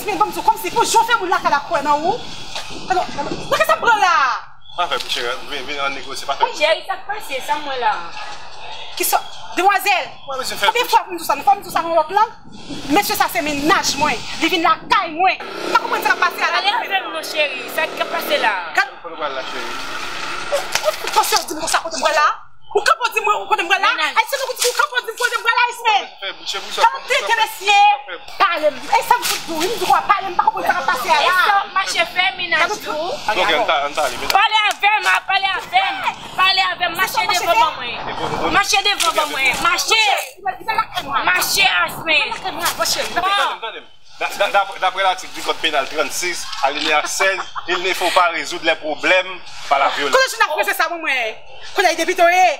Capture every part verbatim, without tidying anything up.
Men ban m di w, kòmsi pou jan w fè moun lakay la kwè nan ou. Alò, nan kisa m pran la? Pa fè, cheri, vin, vin, ann negosye, pa fè. Cheri, sa k pase, sa m wè la? Kisa? Demwazèl! Konbyen fwa pou m di w sa? Fò m di w sa nan lòt lang? Mesye sa se mennaj mwen. Li vin lakay mwen. M pa konprann sa k ap pase a la. Pale avè m non, cheri. Sa k ap pase la? Gad. Kote w pral la, cheri? Ou, ou, ou panse w di m konsa kote m pral la? Ou kanpe w di m kote m pral la? Ayisyen, nou di ou kanpe w di m kote m pral la, Ayisyen. Gad ou trete mesye. Pale m. E sa m fout di w wi, m di w pale m, m pa konprann sa k ap pase a la. E sa w ap mache fè, mennaj tou? Ok, ann ta, ann ta ale, mennaj. Pale avè m, a, pale avè m. Pale avè m, mache devan ban mwen. Mache devan ban mwen. Mache. Mache, Ayisyen. Bon. Tande m, tande m. Da- da- dap- Daprè latik di Kòd Penal trannsis, alineya sèz, il ne faut pas résoudre les problèmes par la violence. Kote jounal fransè sa, mwen, mwen? Kote depite w ye?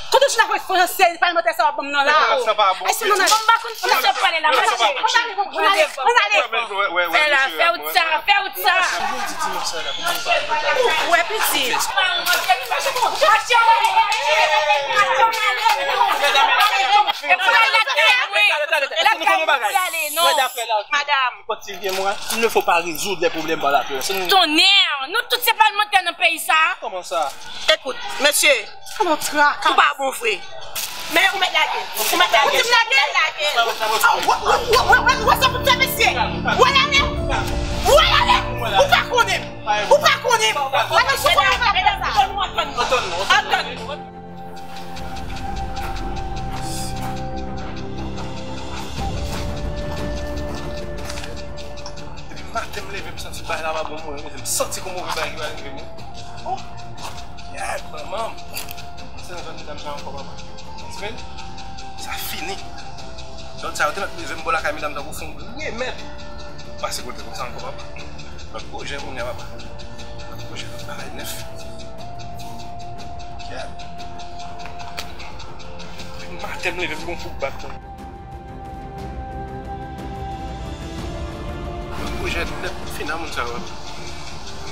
Kote jounal fransè palmantè sa w ap ban m nan la? Sa pa bon. Ayisyen, ann ale. Bon, m pa konn fransè pale la, mache. Ann ale, ann ale, ann ale. Fè la, fè wout sa, fè wout sa. Ou wè pitit. Madanm. Kòd sivyen mwen, il ne faut pas résoudre les problèmes par la violence. Tonnè, nou tout se palmantè nan peyi sa. Kòman sa? Ekout, mesye, ou pa bon vre. Men ou mèt lage. Ou mèt lage. Ou mèt lage. Wè, wè, wè, wè, wè sa pou fè, mesye. Wè l ale. Wè l ale. Ou pa konnen m. Ou pa konnen m. Wè mesye, konnen m pa fè sa. Antann nou, antann nou, antann nou. Depi maten m leve, m santi bagay la pa bon, mwen, mwen, m santi gon move bagay ki pral rive mwen. Oh! Yeah, manman! Se nan zòn medam sa ankò, papa. Sa fini. Zòn sa yo te mèt leve m bò lakay medam tankou fon remèd. Pase kote konsa ankò, papa. Lòt pwojè kounye a, papa. Lòt pwojè, lòt bagay nèf. Gad. Depi maten m leve m gon fou bat mwen. Lòt pwojè nèt fini a moun sa yo.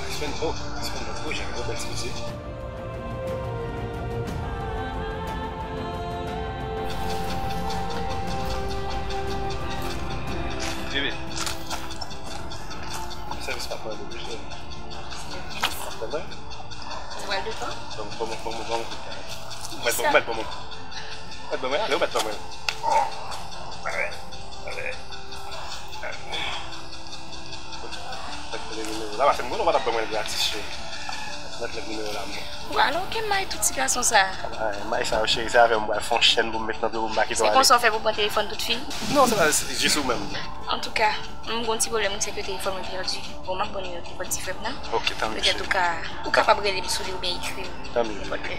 Aspen, oh, aspen lòt pwojè, gwo bèl ti mesye. Bebe. Sèvis pa pran de cheri. Ou pral devan? Ou pral devan? Ban mwen, ban mwen, ban mwen, ban mwen kout kay. Ou mèt ban mwen, ou mèt ban mwen. Ou mèt ban mwen, ale, ou mèt ban mwen. Ale, ale. Mèt rele nimewo la, paske m konnen w pa t ap ban mwen l gratis, cheri. Mèt rele nimewo la, mwen. Ou alò ke may tout ti gason sa? Ay, may sa yo, cheri, se avè m pral fè yon chèn pou m met nan do pou m pa kite w ale. Se konsa w fè pou pran telefòn tout fi? Non, se pa jis ou menm. Antouka, m gon ti pwoblèm, se ke telefòn mwen pèdi. Bon, m ap ban w nimewo telefòn ti frè m nan. Ok, tanmi, cheri. Petèt ou ka, ou kapab rele m sou li oubyen ekri m. Tanmi, ok.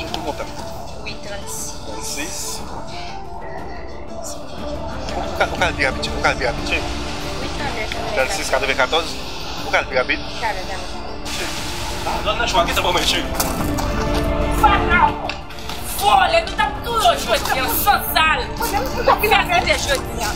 Ou kontan? Wi, trannsis. Trannsis. Ou ka, ou ka al pi rapid, ou ka al pi rapid, cheri. Wi, talè, talè. Trannsis katrevenkatòz. Ou ka al pi rapid. Talè, talè. Zòn nan cho a, kisa pou mwen, cheri? Fatra! Vòlè, nou t ap touye w jodi a, sansal. Ou fè nou te jodi a.